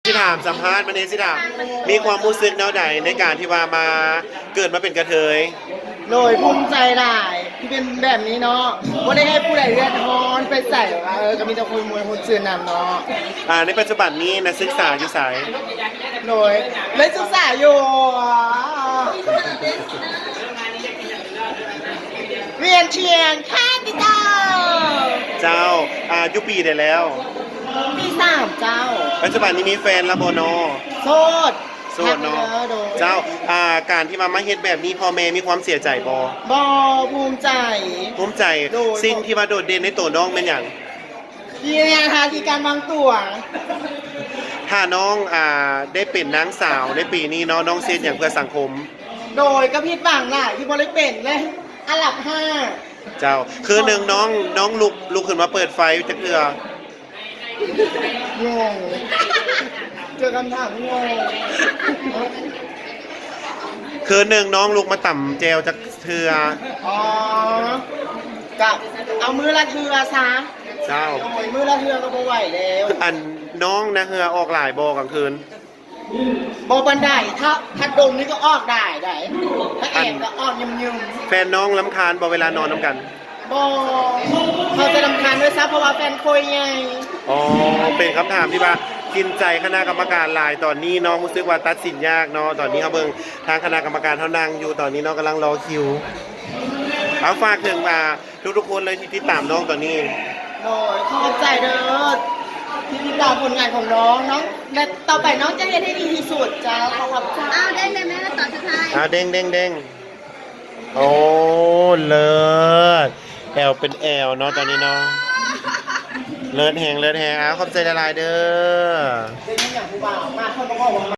ຊິຖາມສຳພາດມານີ້ ຊິຖາມ ມີຄວາມຮູ້ສຶກແນວໃດໃນການທີ່ວ່າມາ ເກີດມາເປັນກະເທີຍ? ໂດຍ ພູມໃຈຫຼາຍທີ່ເປັນແບບນີ້ເນາະ ບໍ່ໄດ້ໃຫ້ຜູ້ໃດເດືອດຮ້ອນໄປໃສ ວ່າ ເອີ ກໍມີແຕ່ຄົນມ່ວນຄົນຊື່ນນຳເນາະ. ອ່າ ໃນປັດຈຸບັນນີ້ນະສຶກສາຢູ່ໃສ? ໂດຍ ໄດ້ສຶກສາຢູ່ ວຽງຊຽງ Capital ເຈົ້າ. ອ່າ ຢູ່ປີໃດແລ້ວ? ປີສາມເຈົ້າ. ປັດຈຸບັນນີ້ມີແຟນແລ້ວບໍ່ນໍ? ໂສດ. ໂສດເນາະ. ໂດຍ. ເຈົ້າ ອ່າ ການທີ່ວ່າມາເຮັດແບບນີ້ ພໍ່ແມ່ມີຄວາມເສຍໃຈບໍ່? ບໍ່ ພູມໃຈ. ພູມໃຈ. ໂດຍ. ສິ່ງທີ່ວ່າໂດດເດັ່ນໃນໂຕນ້ອງແມ່ນຫຍັງ? ມີງານທາທີ່ການວາງຕົວ. ຖ້ານ້ອງ ອ່າ ໄດ້ເປັນນາງສາວໃນປີນີ້ເນາະ ນ້ອງຊິເຮັດຫຍັງເພື່ອສັງຄົມ? ໂດຍ ກໍຜິດຫວັງຫຼາຍທີ່ບໍ່ໄດ້ເປັນເລີຍ ອັນດັບຫ້າ. ເຈົ້າ. ຄືໜຶ່ງນ້ອງ ນ້ອງລຸກ ລຸກຂຶ້ນມາເປີດໄຟຈັກເທື່ອ? ງົງ ເຈີຄຳຖາມງົງ. ຄືໜຶ່ງນ້ອງລຸກມາຕຳແຈ່ວຈັກເທື່ອ? ອໍ ກະເອົາມື້ລະເທື່ອຊະ. ເຈົ້າ. ໂອ້ຍ ມື້ລະເທື່ອກໍບໍ່ໄຫວແລ້ວ. ອັນ ນ້ອງນະເຫື່ອອອກຫຼາຍບໍ່ກາງຄືນ? ບໍ່ປານໃດ ຖ້າພັດລົມນີ້ກໍອອກໄດ້ໃດ໋ ຖ້າແອກໍອອກຍຶ່ມໆ. ແຟນນ້ອງລຳຄານບໍ່ເວລານອນນຳກັນ? ບໍ່ ເຂົາຈະລຳຄານດ້ວຍຊ້ຳ ເພາະວ່າແຟນຂ້ອຍໃຫຍ່. ອໍ ເປັນຄຳຖາມທີ່ວ່າກິນໃຈຄະນະກຳມະການຫຼາຍຕອນນີ້ເນາະ ຮູ້ສຶກວ່າຕັດສິນຍາກເນາະ. ຕອນນີ້ເຮົາເບິ່ງທາງຄະນະກຳມະການເຮົານັ່ງຢູ່ຕອນນີ້ເນາະ ກຳລັງລໍຄິວ. ເອົາ ຝາກເຖິງ ອ່າ ທຸກໆຄົນເລີຍທີ່ຕິດຕາມນ້ອງຕອນນີ້. ໂດຍ ຂອບໃຈເດີ ທີ່ຕິດຕາມຜົນງານຂອງນ້ອງເນາະ ແລະ ຕໍ່ໄປນ້ອງຈະເຮັດໃຫ້ດີທີ່ສຸດ. ເຈົ້າ ຂອບໃຈ. ອ້າວ ເດ້ງໄດ້ໄໝ ຕອນສຸດທ້າຍ. ອ້າວ ເດ້ງ ເດ້ງ ເດ້ງ. ໂອ້ ເລີດ ແອວເປັນແອວເນາະຕອນນີ້ເນາະ. ເລີດແຮງ ເລີດແຮງ. ອ້າວ ຂອບໃຈຫຼາຍໆເດີ. ເປັນຫຍັງຜູ້ບ່າວມາ ເຂົາບໍ່ບອກວ່າ